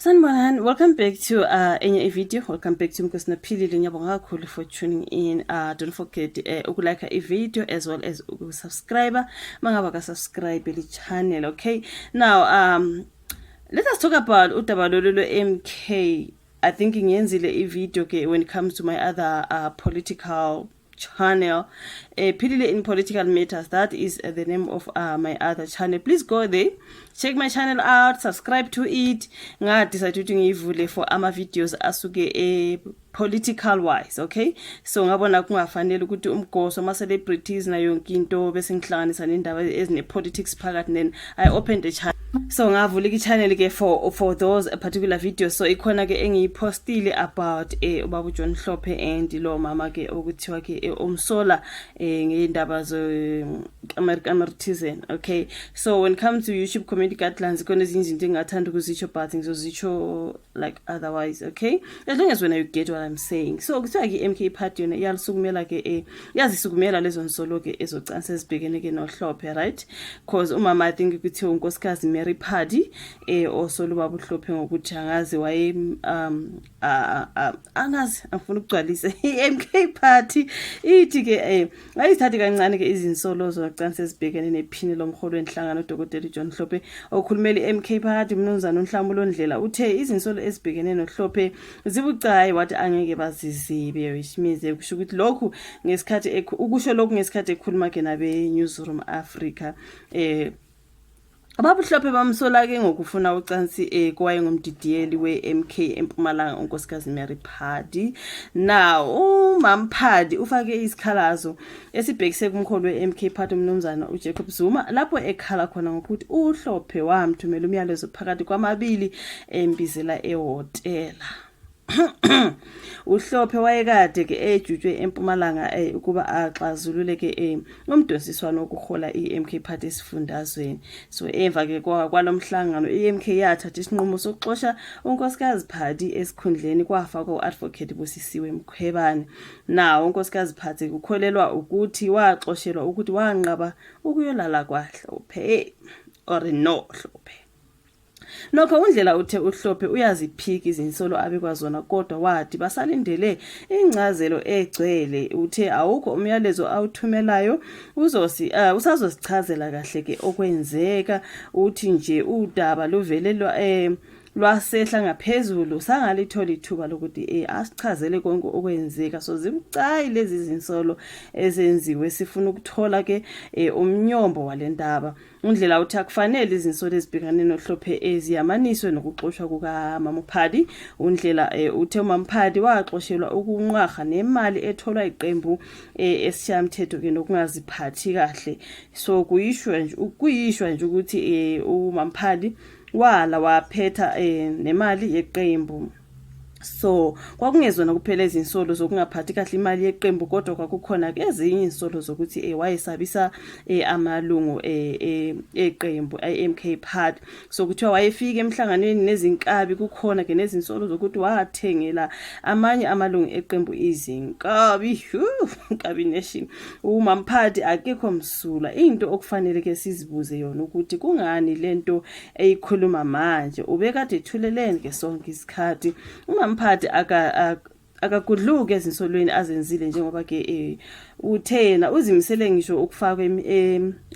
Sanibonani, welcome back to enye i-video. Welcome back to Mkosina Philile. Ngiyabonga kakhulu for tuning in. Don't forget ukulike i-video as well as ukusubscribe mangaba ka subscribe le channel, okay? Now let us talk about udaba lolu lwe-MK. I think ngiyenzile i-video ke when it comes to my other political channel, Philile in Political Matters. That is the name of my other channel. Please go there, check my channel out, subscribe to it. Nga-decide ukuthi ngiyivule for ama-videos asuke political wise, okay? So ngabona kungafanele ukuthi umgoso ama-celebrities nayo yonke into bese ngihlanganisa nendaba ezine-politics phakathi. Then I opened the channel, so ngavula i-channel ke for those particular videos. So ikhona ke engiyipostile about ubaba uJohn Hlophe and lo mama ke okuthiwa ke umsola ngeindaba zo American, okay? So when it comes to YouTube community guidelines, khona ezinye izinto engingathanda ukuzitsho, but ngizozitsho like otherwise, okay? As long as when you get what I'm saying. So kuthiwa ke i-MK Party yona iyalisukumela ke, iyazisukumela lezo nsolo ke ezocansi ezibhekene ke noHlophe, right? 'Cause umama, I think kuthiwa unkosikazi Mary Phadi, osola ubaba uHlophe ngokuthi angazi waye angazi, angifuna ukugcwalisa. I-MK Party ithi ke ayithathi kancane ke izinsolo zocansi ezibhekene nephini lomholi wenhlangano, uDokotela John Hlophe. Okhulumela i-MK Party, umnumzana uNhlamulo Ndlela, uthe izinsolo ezibhekene noHlophe zibucayi, wathi angeke bazizibe, which means kusho ukuthi lokhu ngesikhathi ukusho lokhu ngesikhathi ekhuluma ke nabe Newsroom Africa. Ubaba uHlophe bamsola-ke ngokufuna ucansi kowaye ngumdidiyeli we-MK eMpumalanga, unkosikazi Mary Phadi. Now uMam Phadi ufake isikhalazo esibhekise kumholi we-MK Party, umnumzana uJacob Zuma, lapho ekhala khona ngokuthi uHlophe wamthumela umyalezo phakathi kwamabili embizela ehhotela. UHlophe wayekade ke ejutshwe eMpumalanga ukuba axazulule ke umdonsiswano wokuhola i-MK Party esifundazweni. So emva ke kwalomhlangano, i-MK yathatha isinqumo sokuxosha unkosikazi Phadi esikhundleni, kwafakwa u-Advocate Busisiwe Mkhwebane. Nawo unkosikazi Phadi kukholelwa ukuthi waxoshelwa ukuthi wanqaba ukuyolala kwaHlophe or no Hlophe. Nokho uNdlela uthe uHlophe uyaziphika izinsolo abekwa zona, kodwa wathi basalindele incazelo egcwele. Uthe awukho umyalezo awuthumelayo, uzosi usazosichazela kahle ke okwenzeka. Uthi nje udaba luvele lwasehla ngaphezulu, sangalithola ithuba lokuthi asichazele konke okwenzeka. So zibucayi lezi zinsolo ezenziwe, sifuna ukuthola ke umnyombo walendaba. UNdlela uthi akufanele izinsolo ezibhekane noHlophe eziyamaniswe nokuxoshwa kukaMamuphadi. UNdlela uthe uMamphadi waxoshelwa ukunqwaha nemali etholwa iqembu esishayamthetho ke nokungaziphathi kahle. So kuyishwa nje ukuthi uMamphadi wala waphetha nemali yeqembu. So kwakungezona kuphela izinsolo zokungaphathi kahle imali yeqembu, kodwa kwakukhona ke ezinye izinsolo zokuthi wayesabisa amalungu eqembu i-MK Party. So kuthiwa wayefika emhlanganweni nezinkabi. Kukhona ke nezinsolo zokuthi wathengela amanye amalungu eqembu izinkabi. Nkabi nation. UMamphathi akekho msulwa. Into okufanele ke sizibuze yona ukuthi kungani lento eyikhuluma manje? Ubekade ethuleleni ke sonke isikhathi? UMamphathi akagudluki ezinsolweni azenzile, njengoba ke uthe yena uzimisele ngisho ukufakwa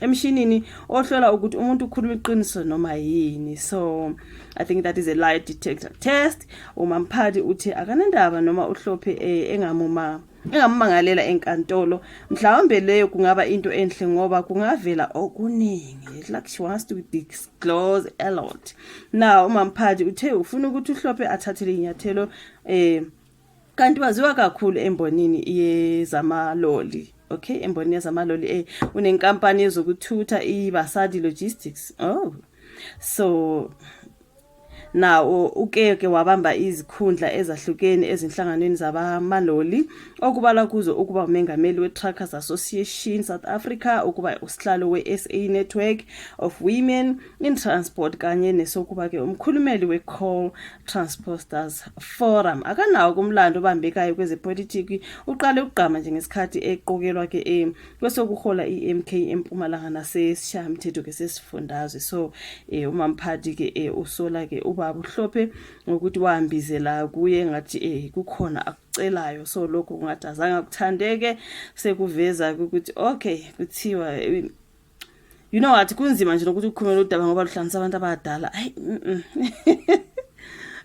emshinini ohlola ukuthi umuntu ukhuluma iqiniso noma yini. So I think that is a lie detector test. UMamphathi uthi akanendaba noma uHlophe engamumangalela enkantolo. Mhlawumbe leyo kungaba into enhle ngoba kungavela okuningi. Like she wants to disclose a lot now. UMamphathi uthe ufuna ukuthi uHlophe athathele inyathelo, kanti waziwa kakhulu embonini yezamaloli, okay? Embonini yezamaloli, unenkampani yezokuthutha iBasadi Logistics. Oh, so now uke ke wabamba izikhundla ezahlukene ezinhlanganweni zabamaloli, okubalwa kuzo ukuba umengameli we-Truckers Association South Africa, ukuba usihlalo we-SA Network of Women in Transport, kanye nesokuba-ke umkhulumeli we-Coal Transporters Forum. Akanawo kumlando obambekayo kwezepolitiki. Uqale ukugqama nje ngesikhathi eqokelwa-ke kwesokuhola i-MK eMpumalanga nasesishayamthetho ke sesifundazwe. So uMamphathi ke usola ke uba ubaba uHlophe ngokuthi wambizela kuye ngathi kukhona akucelayo. So lokho kungathi azange akuthandeke, sekuveza ukuthi okay, kuthiwa you know what, kunzima nje nokuthi ukhulume udaba ngoba luhlanganisa abantu abadala. Ayi,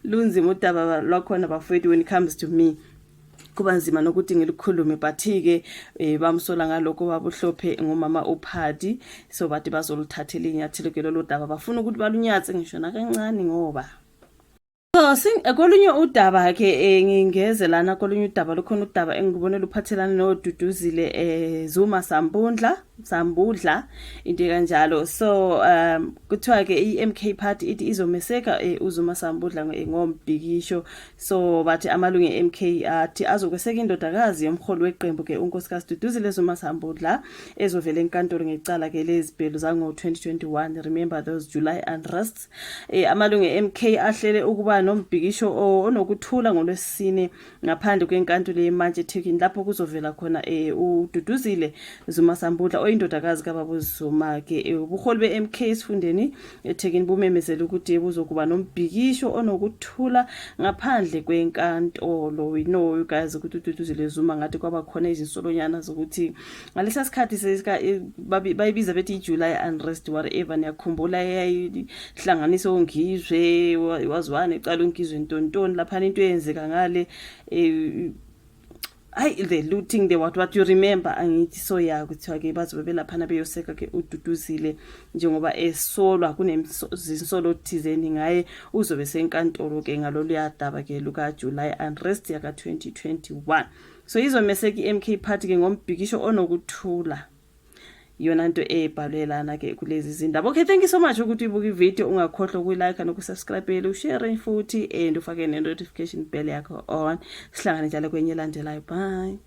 lunzima udaba lwakhona bafowethu. When it comes to me, kuba nzima nokuthi ngilikhulume, but-ke bamsola ngalokho babuHlophe ngomama uPhadi. So bathi bazoluthathela inyathelo ke lolo daba, bafuna ukuthi balunyatse ngisho nakancane ngoba. So kolunye udaba ke, ngingeze lana kolunye udaba, lukhona udaba engibone luphathelana noDuduzile Zuma Sambudla, into kanjalo. So kuthiwa ke iMK Party ithi izomeseka uZuma Sambudla ngombhikisho. So bathi amalungu eMK athi azokweseka indodakazi yomholi weqembu ke, uNkosikazi Duduzile Zuma Sambudla, ezovela enkantolo ngecala ke lezibhelu zango 2021. Remember those July unrests. Amalungu eMK ahlele ukuba nombhikisho onokuthula ngolwesine ngaphandle kwenkantolo yemantshi eThekwini, lapho kuzovela khona uDuduzile Zuma Sambudla, oyindodakazi kababa Zuma ke. Ubuholi beMK esifundeni eThekwini bumemezele ukuthi buzokuba nombhikisho onokuthula ngaphandle kwenkantolo. We know, you guys, ukuthi uDuduzile Zuma ngathi kwaba khona izinsolonyana zokuthi ngalesa sikhathi bayibiza bethi i-July unrest, whatever, niyakhumbula, eyayihlanganisa oNgizwe, waziwane ecala uNgizwe ntontoni laphana, into eyenzeka ngale, hayi, the looting, the what what, you remember, angithi? So ya, kuthiwa ke bazobe belaphana beyoseka ke uDuduzile njengoba esolwa, kunezinsolo thizeni ngaye, uzobe senkantolo ke ngalolu daba ke luka July unrest yaka 2021. So izomeseka i-MK Party ke ngombhikisho onokuthula, iyona nto ebhalwe lana ke kulezi zindaba. Okay, thank you so much ukuthi uyibuke ivideo. Ungakhohlwa ukuyilike nokusubscribe, ushare futhi and ufake ne-notification bell yakho on. Sihlangane njalo kwenye elandelayo. Bye.